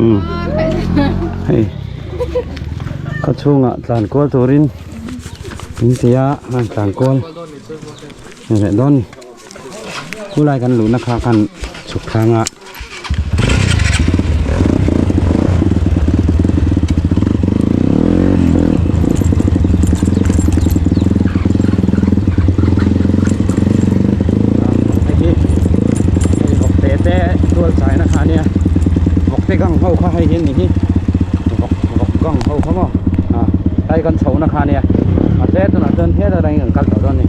Umm hei khaw chhungah tlan kual turin min ti a an tlan kual ni leh dawn ni khulai kan luhna kha khan chhuk thlang a. Hei hi hei vawk te te tual chaina kha ania vawk te gang ho kha hei hi ani hi vawk vawk gang ho kha maw ah hei kan chhohna kha ania mahse tunah chuan helai atangin kan kal tawh dawn a ni.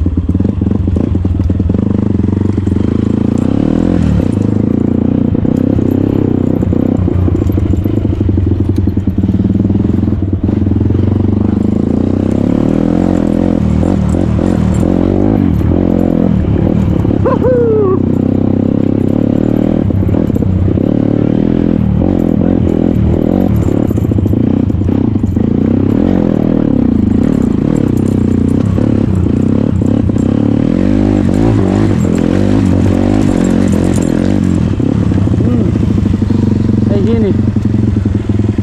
Hei hi ni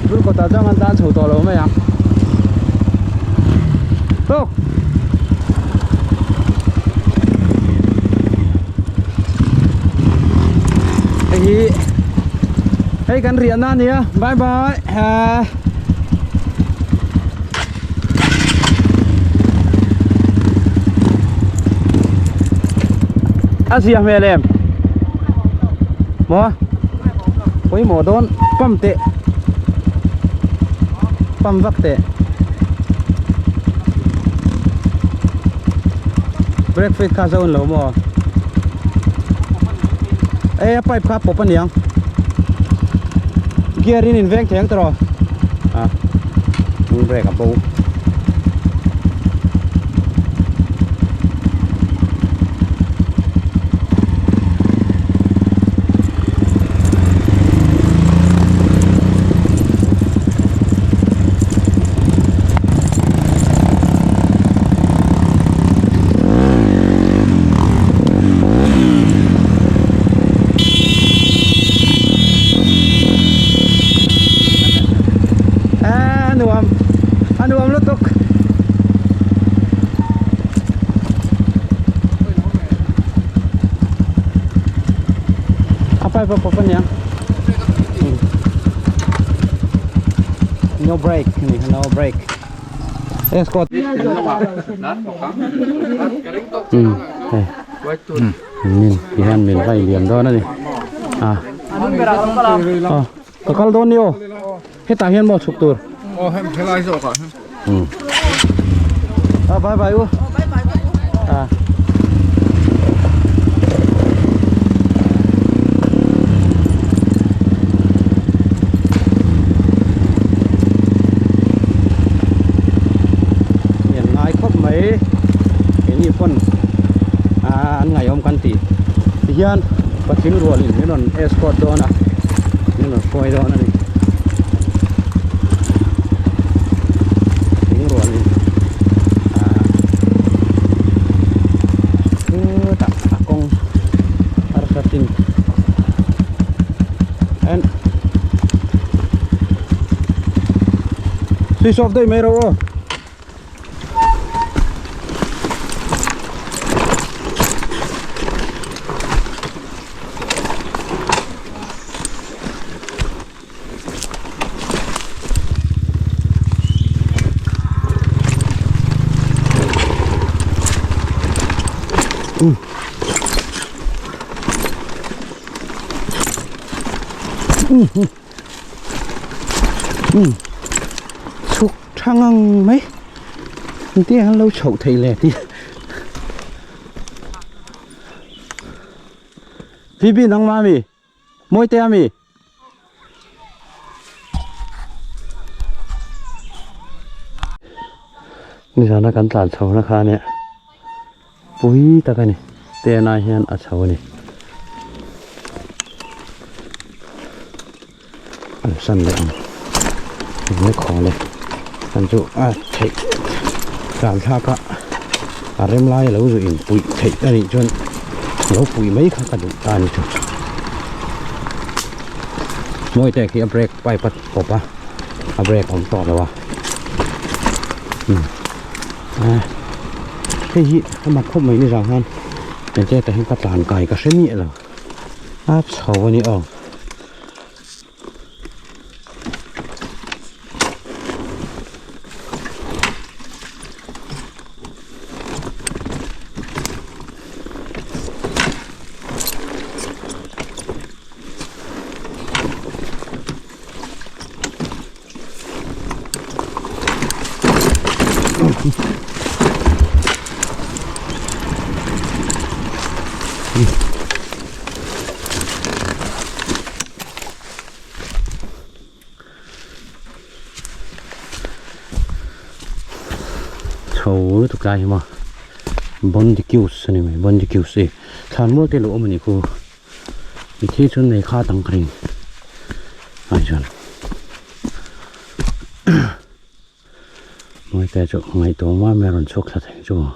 bul kawtah chuan kan tan chho tawh lo mai ang tawk hei hi hei kan riahna a nia bye bye ah. A zia hmel em maw pawimawh dawn pump teh pump vak teh brake fluid kha zo lo maw e a pipe kha pawp aniang gear in inveng thei ang tawh a brake a bo. A nuam a nuam lutuk a pipe a pawp aniang no break ni no break escort um hei min ti hian min vai liam dawn a ni a ka kal dawn ni aw hetah hian maw chhuk tur aw hem helai zawk ah hian um a bye bye u a hian ngai khawp mai keini pawn an ngaihawm kan ti tihian patling rualin min rawn escort dawn a min rawn hruai dawn a ni patling rualin ah chutah a kawng harsa chin en switch off daih mai rawh aw. Chhuk tha ngang mai engtin an lo chhoh theih le tih Phoebe nangmah ami Mawite ami nizana kan tlan chho na kha ania pui tak ani ten ah hian a chho ani an san leh ang eng khaw le an chu a theih tlan thlak a a rem lai a lo zu in puih theih a nih chuan lo puih mai kha ka duh ta a ni chu. Mawite khi a brake pipe a pawp a a brake awm tawh lo a umm a hei hi a mak khawp mai ni zang hian hmeichhe tah hian ka tlan kai ka hre miah lo a chho a ni aw. Chho lutuk lai hi maw Bandicoot a ni mai Bandicoot e thlan mual te lo awm a ni khu mitthi chuan nei kha tang ka ring ai chuan Mawite chu ngaihtuah mai mai a rawn chhuak thla thei chu maw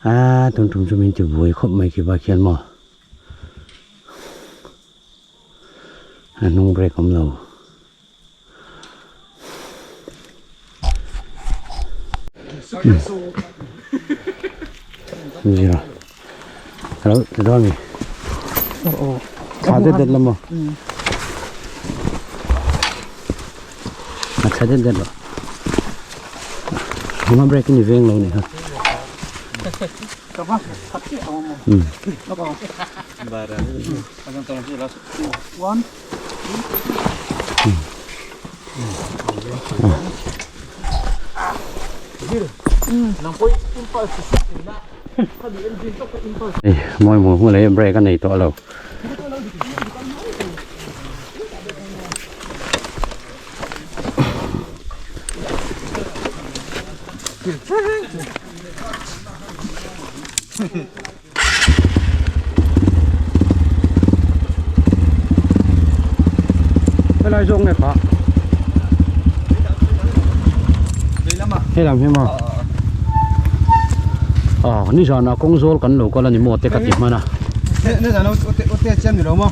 aaa tun tum chu min ti buai khawp mai khi bike hian maw. A hnung brake awm lo. Zira. Hello, ti dawn mi. Thla det det lam maw? A thla det det lo. Hma brake ni veng lo ni ha. Mawi mawi hmun leh break a nei tawh lo. Helai zawk nge kha He lam hi maw Ah ni zan ah kawng zawl kan lo kal a ni maw te ka ti hman a Ni zan ah u te chem ni lo maw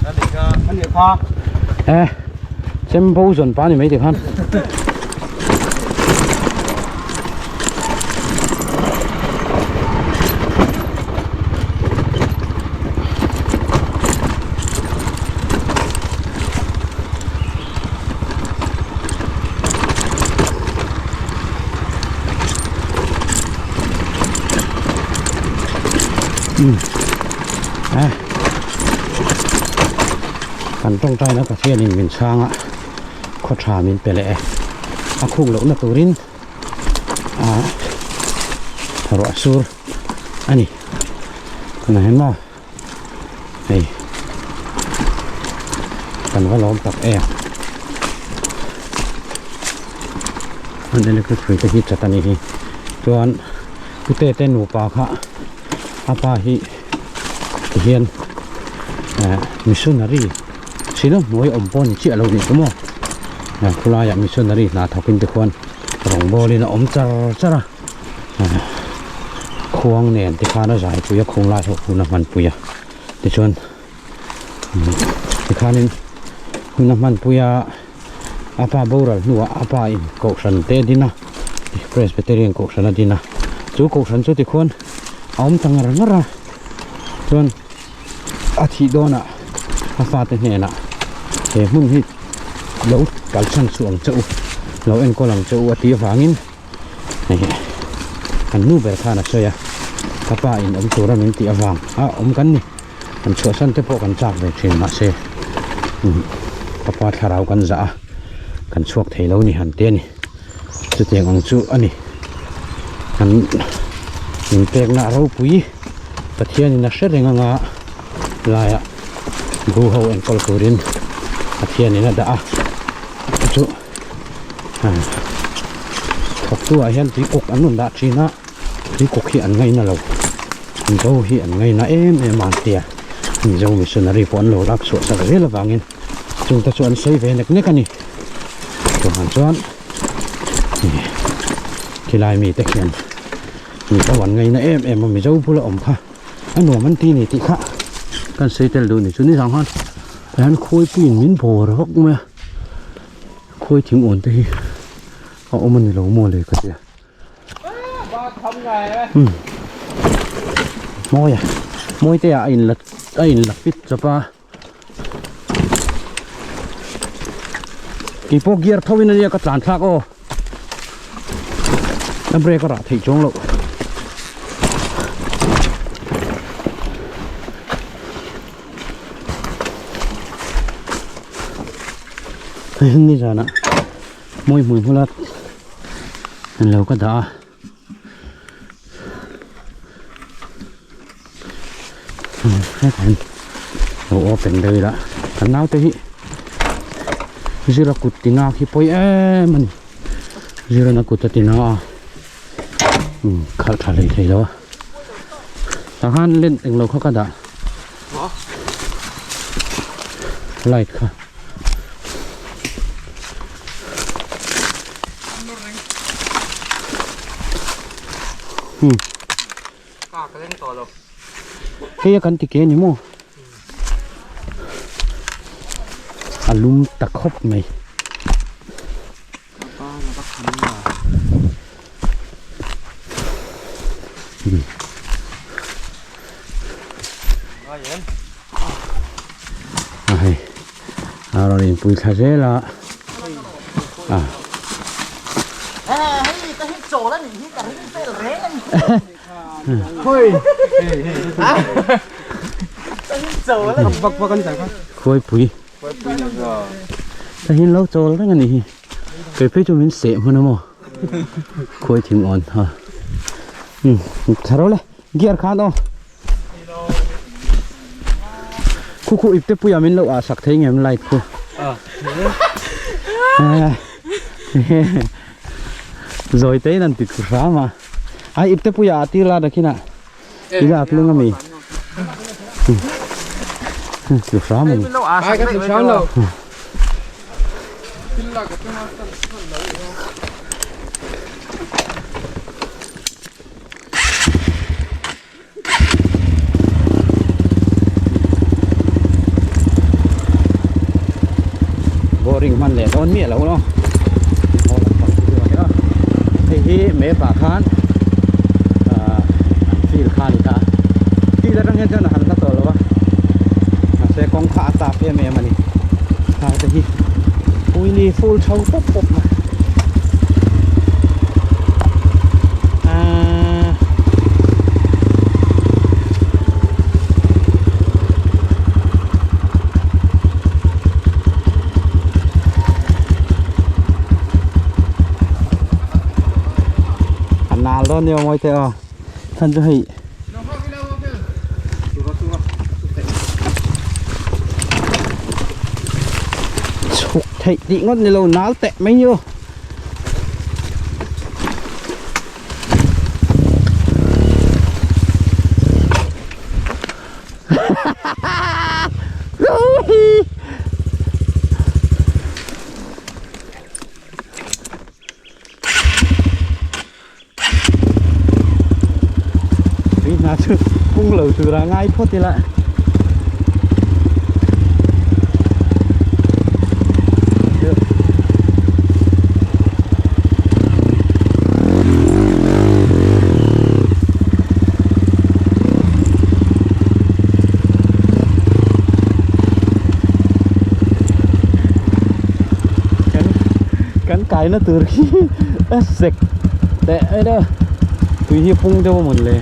A nih kha Eh chem bo zawn pa ni mai ti khan. Kan tawngtaina Pathianin min chhang a khaw tha min pe leh e a khuk lohna turin ah ruah sur a ni tunah hian maw hei kan va lawm tak em an electric hrui te hi chat a nih hi chuan pute te nupa kha a pa hi tihian eh missionary Silo hnuai awm pawh ni chiah lo nih chu maw khulaiah missionary hna thawk in te khuan rawngbawl in a awm char char a khuang nen te khan a zai pui a khung lai ho hun a hman pui a tichuan tikhanin hun a hman pui a a pa boral hnuah a pa in kohhran te a din a presbyterian kohhran a din a chu kohhran chu tikhuan a awm ta ngar ngar a chuan. A thih dawnah a fate hnenah he hmun hi lo kalsan suh ang che u, lo enkawl ang che u a tih avangin hei kan nu ber khan a sawi a, ka pa in awm tura min tih avang a awm kan ni, kan chhuahsan te pawh kan chak ve thin mahse ka pa thlarau kan zah a, kan chhuak thei lo ni han ti a ni, chutiang ang chu a ni, kan inpekna a ropui. Pathianin a hre reng anga laiah bu ho enkawl turin Pathianin a dah a chu thawktu ah hian tuikuk an rawn dah thin a tuikuk hi an ngaina lo mizo hi an ngaina em em a an tia mizo missionary pawh an lo lak chhuah sak zel avangin chungte chu an sawi ve nek nek a ni chuvang chuan khilai mite khian. Mizo an ngaina em em a Mizo bula awm kha a nuam an ti ni tih kha kan sawi tel duh ni chu ni zang khan. Tah hian khawipuiin min bawr vak mai a khawi thing awn te hi a awm a ni lo maw le ka tia umm mawi a mawi te ah a in la a in la fit chawp a keipawh gear tho in ania ka tlan thlak aw a brake a rah theih chuang loh. Hei nizanah mawi hmui hmula lo ka dah a. Hetah hian lo open deuh ila kan naute hi zira kut tina khi pawi em a ni zirana kut a tina a khalh tha hlei thei lo a tah khan len englo kha ka dah light kha. Hei a kan ti ke ni maw a lum ta khawp mai. A hei a rawn inpui thla zel a a Khuaipui ta hian lo chawl reng a nih hi kei phei chu min seh hman a maw khuai thing awn ha umm tha ro le gear khan aw Khu khu ip te puia min lo ah sak thei ngem light khu. Zawi te in an ti thu hram a. Ai ip te puia a tir la dakhin ah. Ila ak lung ami. Thu hram ani. Ai ka thu hram lo. Boring hman leh dawn miah lo no hei hi map ah khan ah an field kha a ni ta a field atang hian chuan a han hla tawh lo a mahse kawng kha a chak em em a ni thau te hi puili ful tho pawp pawp mai. A nal dawn nia mawi teh aw chhan chu hei chhuk theih tih ngawt ni lo nal teh mai ni aw. Tui hna chu pung lo tura ngai phawt ila. Kan kaina tur khi a sek teh mai deuh a tui hi a pung deuh a mawn le.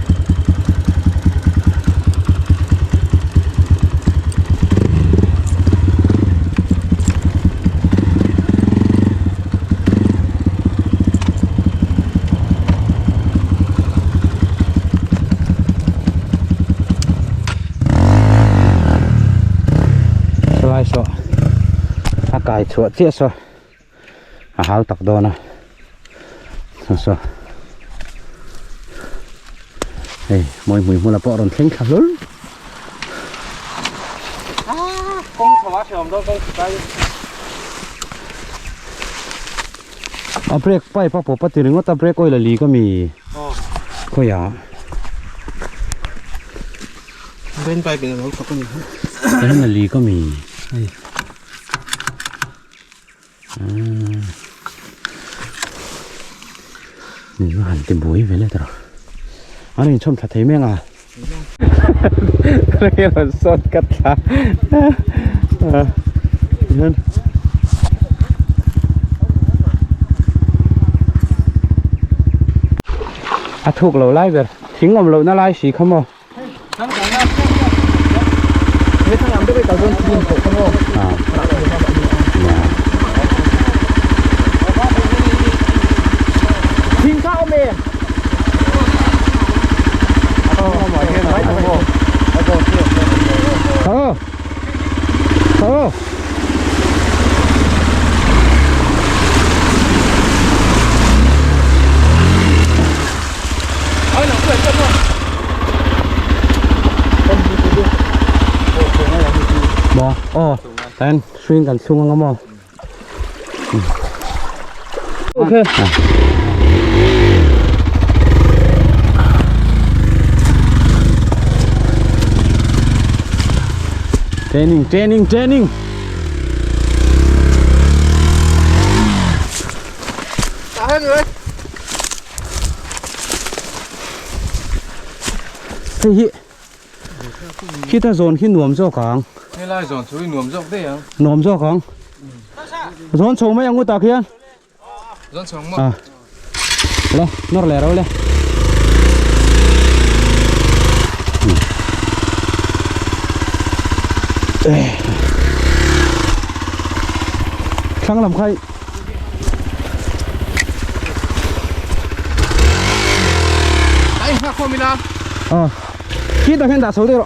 Helai saw a kai chhuah chiah saw a hal tak dawn a saw saw hei mawi hmui hmuna pawh a rawn thleng thla hlawl. A brake pipe a pawp a ti ringawt a brake oil a leak ami khawiah Drain pipe in a lo thawk a ni. Eng a leak ami. Hei. Umm. Ni va han ti buai ve le tawh. An inchhawm thla thei mek a. Ka rawn sawt ka thla. Hian. A thuk lo lai ber. Thing awm lohna lai si kha maw. Maw aw tan hring kan thlung anga maw okay training training training Hei hi khita zawn khi nuam zawk ang. Helai zawn chu hi nuam zawk daih ang. Nuam zawk ang. Zawn chho mai ang u tah khian. Zawn chho maw? Le, nawr leh ro le. Thlang lam kha Ai ha khom ila. Ờ. Khi ta khen đã xấu đi rồi.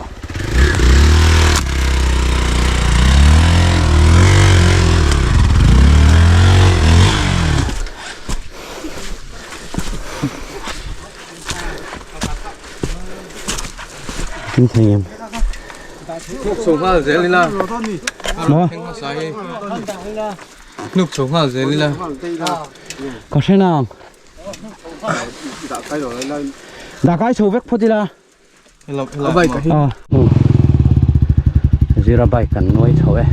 Kính thầy em. Nuk chho nghal zel ila. Maw? Nuk chho nghal zel ila. Ka hre nang. Dah kai chho vek phawt ila. A bike a hi. Zira bike kan nuai chho e.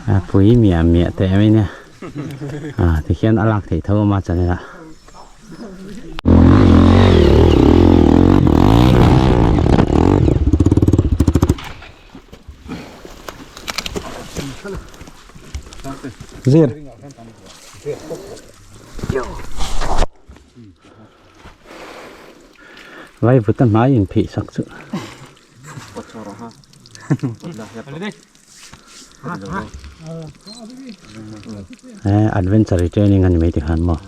A pui miah miah teh mai nia a tikhian a lak theih tho a ma channel ah. Zir. Vai vut a hmai in phih sak chu. Eh adventure training ani mai tikhan maw.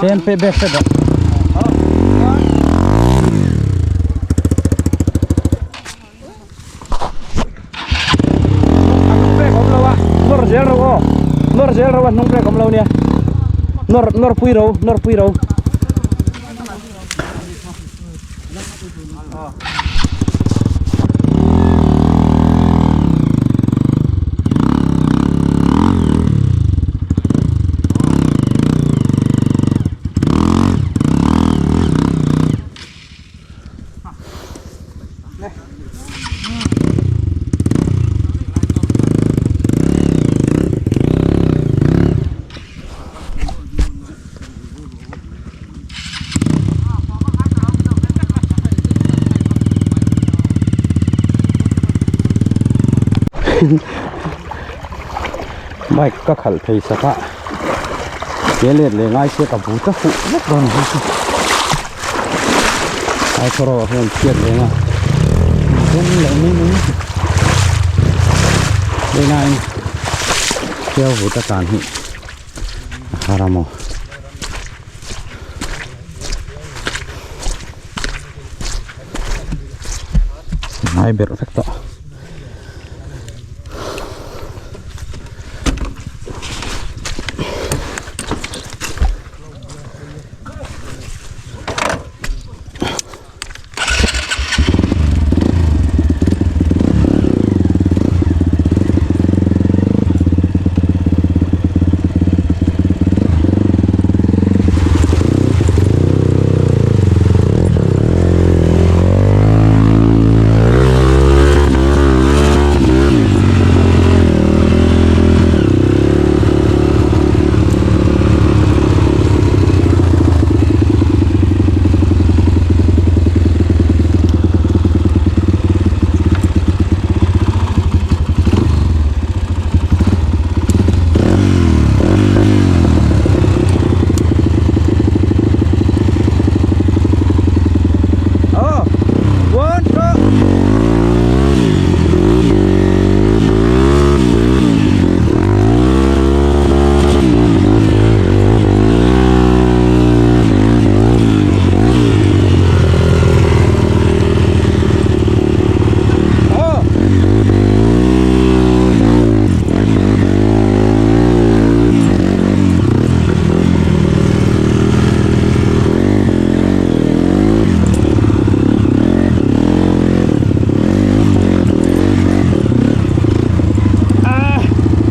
Tlem pe bek hret a. A hnung brake awm lo a, nawr zel ro aw, nawr zel ro a hnung brake awm lo nia, nawr nawr pui ro, nawr pui ro. Bike ka khalh phei sak a ke let leh ngai se ka bu ta fuh vek dawn a ni chu. Ai thawrawh hian chhiat reng a. Dum leh mai mai helaiin tiau vut a tlan hi a har a maw. Ngai berh vek tawh.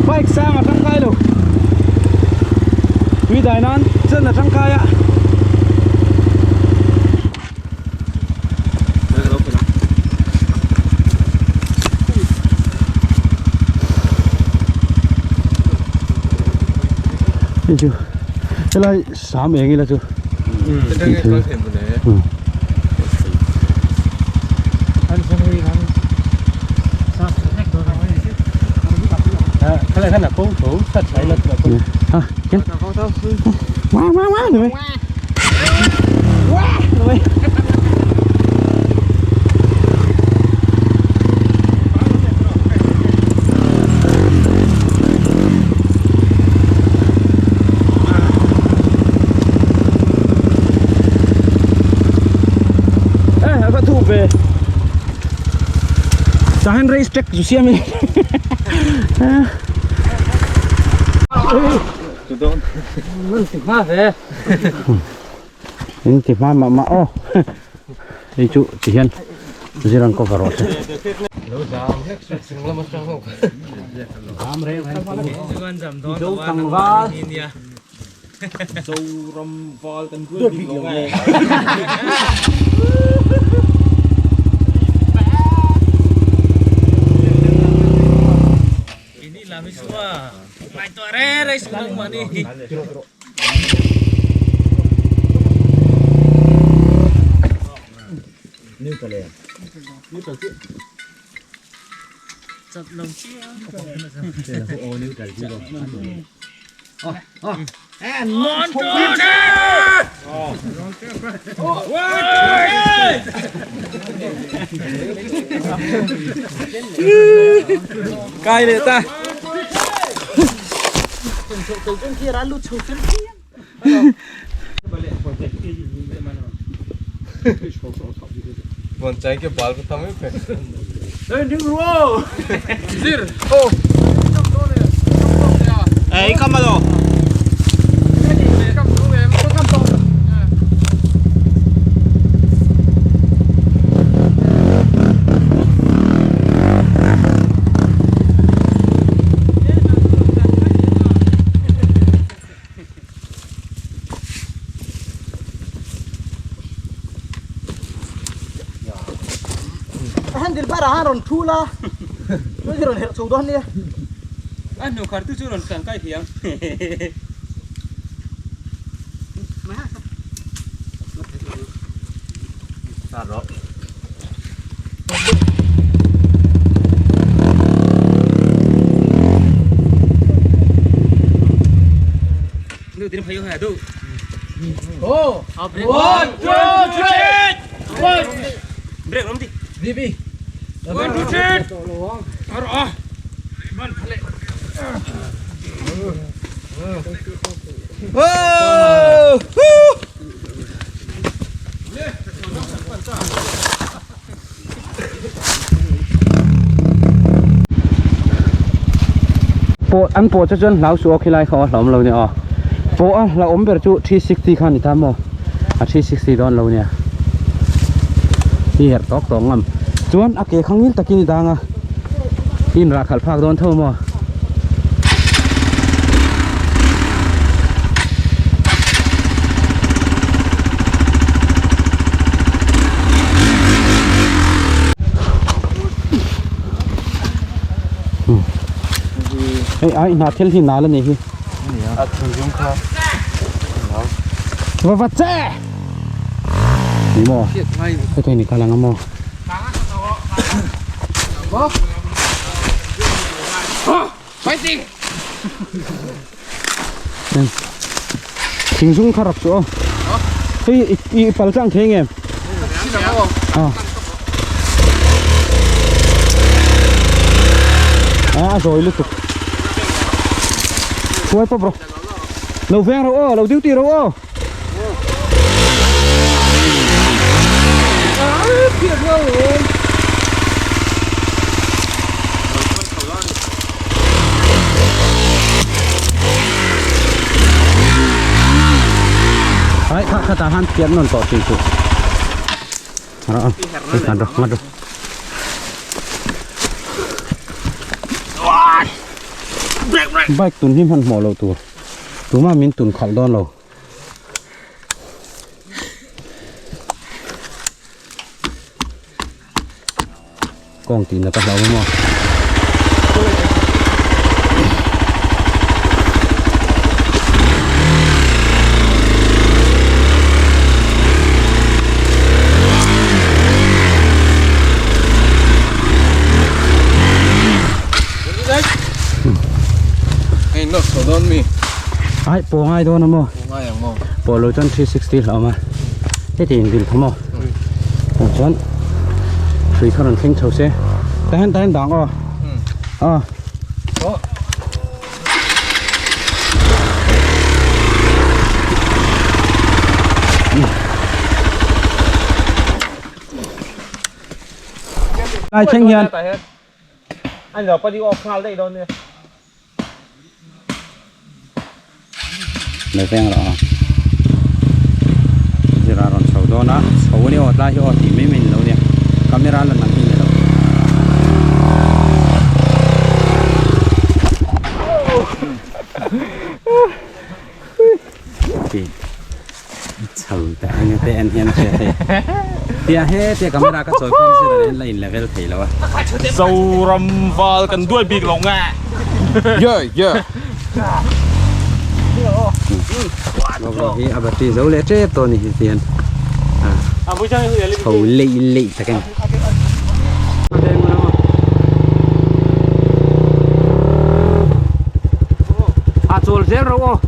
Bike sang a tangkai lo tui dai nan chen a tangkai a. Hei chu helai sam eng ila chu. Tahan race track zu siam in. In ti hma mah mah aw. Hei chu ti hian zir an cover rawh se. Kai leh ta. Handle bar ah han rawn thul a chuan i rawn herh chho dawn nia. A hnu khar tu chu rawn tangkai thiam. One two three. Aro a. Man phale. Oh! Pawh an pawh chu chuan hlau suh aw khilai kha aw hlauhawm lo nia aw pawh a hlauhawm ber chu 360 kha a ni ta maw a 360 dawn lo nia i herh tawk tawk ngam chuan a ke kha ngil takin i dang a i inrah khalh phak dawn tho maw. Hei ai hna thil hi nal a ni hi. A thinlung kha. Va va che! Ni maw? Hei thei ni kal ang a maw? Fighting! Thingzung kha rak chu aw. Hei i pal tlang thei nge? Ah. Ah, a zawi lutuk. Hruai pawp rawh. Lo veng rawh aw, lo duty rawh aw. Ai kha kha ta han pian non to chi chu. Ra a. Ngat ro ngat ro. Bike tun hi hman hmawh lo tur. Tuma min tun khalh dawn lo. Kawng tih nat a hlauh awm a. Hei nawk chho dawn mi. Ai pawh ngai dawn a maw? Pawh ngai ang maw? Pawh lo chuan 360 hlauh awm a. Heti in dil kha maw? Tah chuan hrui kha rawn thleng chho se. Tah hian tah hian dang aw. Aw. Lai thleng hian Anh lo pali off nghal daih dawn nia. Lo veng rawh a. Zira rawn chho dawn a, chho a ni aw tlai hi aw tih mai mai ni lo nia. Camera lan ang hi ni lo. Chho ta eng te en hian a hriat hei. Tia he tia camera ka chawi pawhin zir an en la in level thei lo a. Zoram val kan duai bik lo nge. Yeah yeah. Bawk hi a battery zo leh tep tawh a ni hi tihian. Chho leih leih tak a ni. A chawl zel ro aw.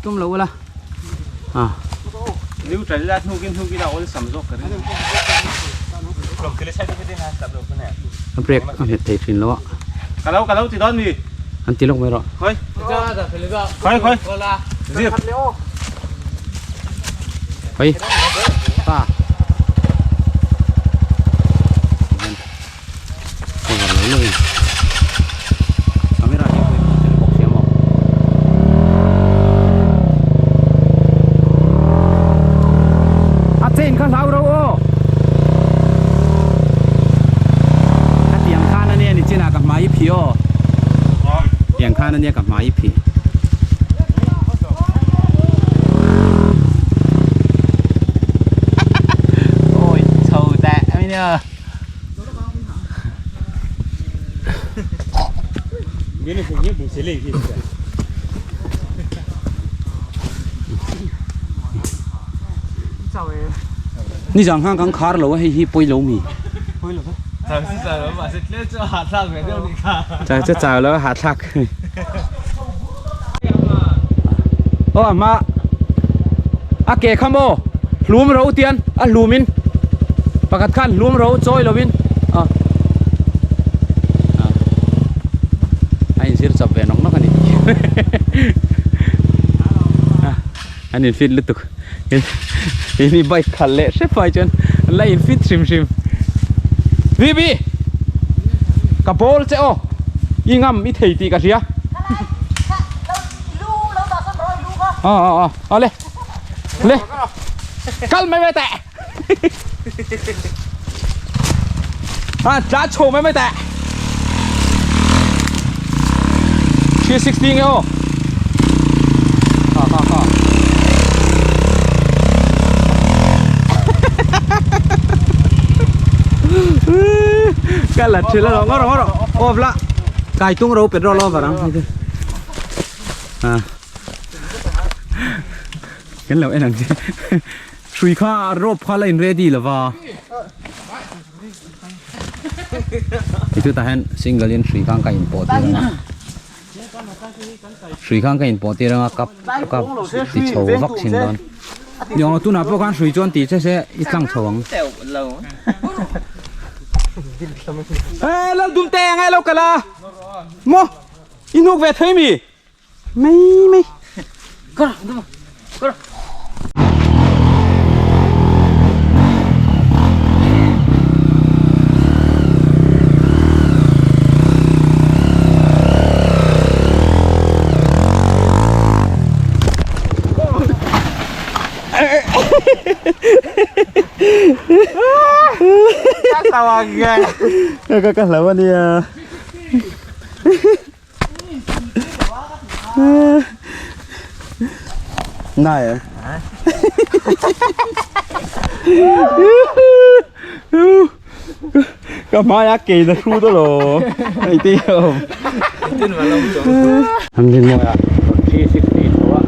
Tum lo ula a. Neutral la hnukin hnukin a awlsam zawk ka ring. A brake a nghet thei thin lo a. Ka lo ka lo ti dawn mi. An ti lawk mai rawh. Khawi. Khawi khawi. Zir. Khawi. Pa. Cover lo lo in camera hi pawimawh tel bawk sia maw. A chain kha hlau ro aw. Ka tiang khan ania ni chinah ka hmai i phih aw. Tiang khan ania ka hmai i phih. Ôi, chầu tệ mới nhờ. Ni zang hang kan khar lo a hei hi pawi lo mi. Chau chu chau lo a hahthlak. Aw a hma a ke kha maw hlum ro tian a hlum in. Pakhat khan hlum ro chawi lovin a a inzir chawp ve nawk nawk a ni. An in fit lutuk. Ini bike khalh leh hrep ai chuan an la in fit hrim hrim. Bibi! Ka ball che aw. I ngam i thei tih ka hria. Aw aw aw awle. Le. Kal mai mai teh. À, tla chho mai mai teh. 360 nghe ô. Kha kha kha. Cái lật thì là ngó rồi ngó rồi. Ôm la. Cài tung rồi petrol lo vào đó. À. Kan lo en ang che. Hrui kha rope kha la in ready lova. Ti tah hian single in hrui khan ka in pawh tir ang a. Hrui khan ka in pawh tir ang a kap kap ti chho vak thin dawn. Ni aw tunah pawh khan hrui chuan ti che se i tlang chho ang. Ê lal dum te ang e lo kal a. Maw i hnuk ve thei mi? Mai mai. Kar dum. Kar. Ka ka hlau ania. Nai à? Ka hmai a ke na hru daw lo. Hei ti awm. An din mawi a 360 chho a.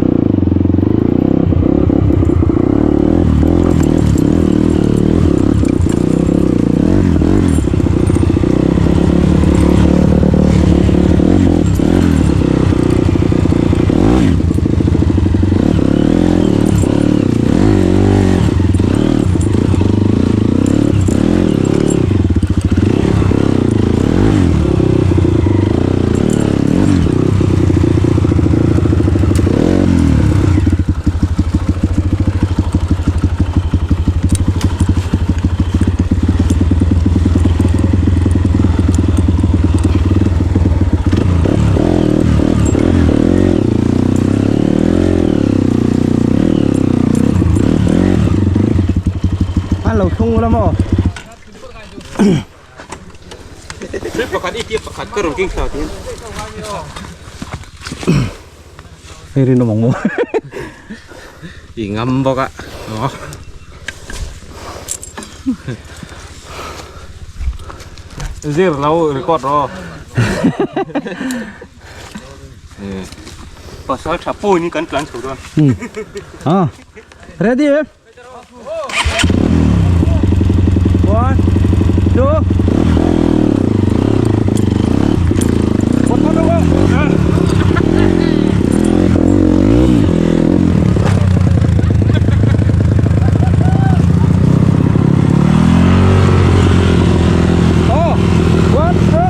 An lo thung ula maw? Thil pakhat i tia pakhat ka rawn keng thla tiin. Hei rinawm ang maw? I ngam bawk a. Zir lo record ro. Pasal tha pawh in kan tlan chho dawn. Ah. Ready eh? One, two. Oh, one, two.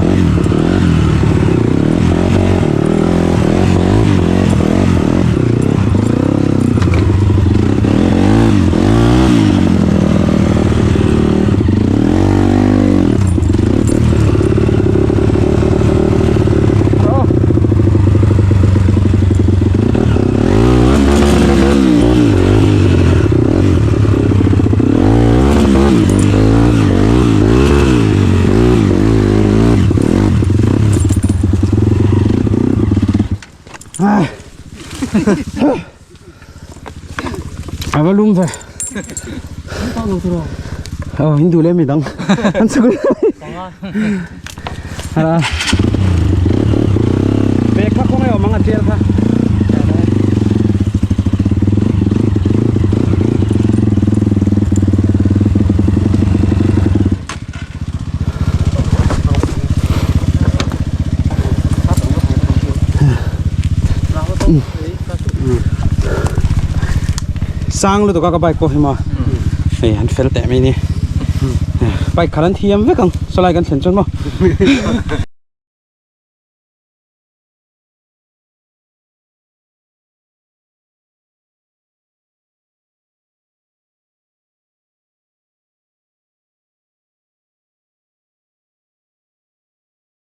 A va lum ve. Ờ, in duh leh mi dang. An chhuk. À. Bag kha khawngaih awm ang a tial kha. Sang lutuk a ka bike pawh hi maw hei an fel teh mai ni. Bike khalh an thiam vek ang sawlai kan thlen chuan maw.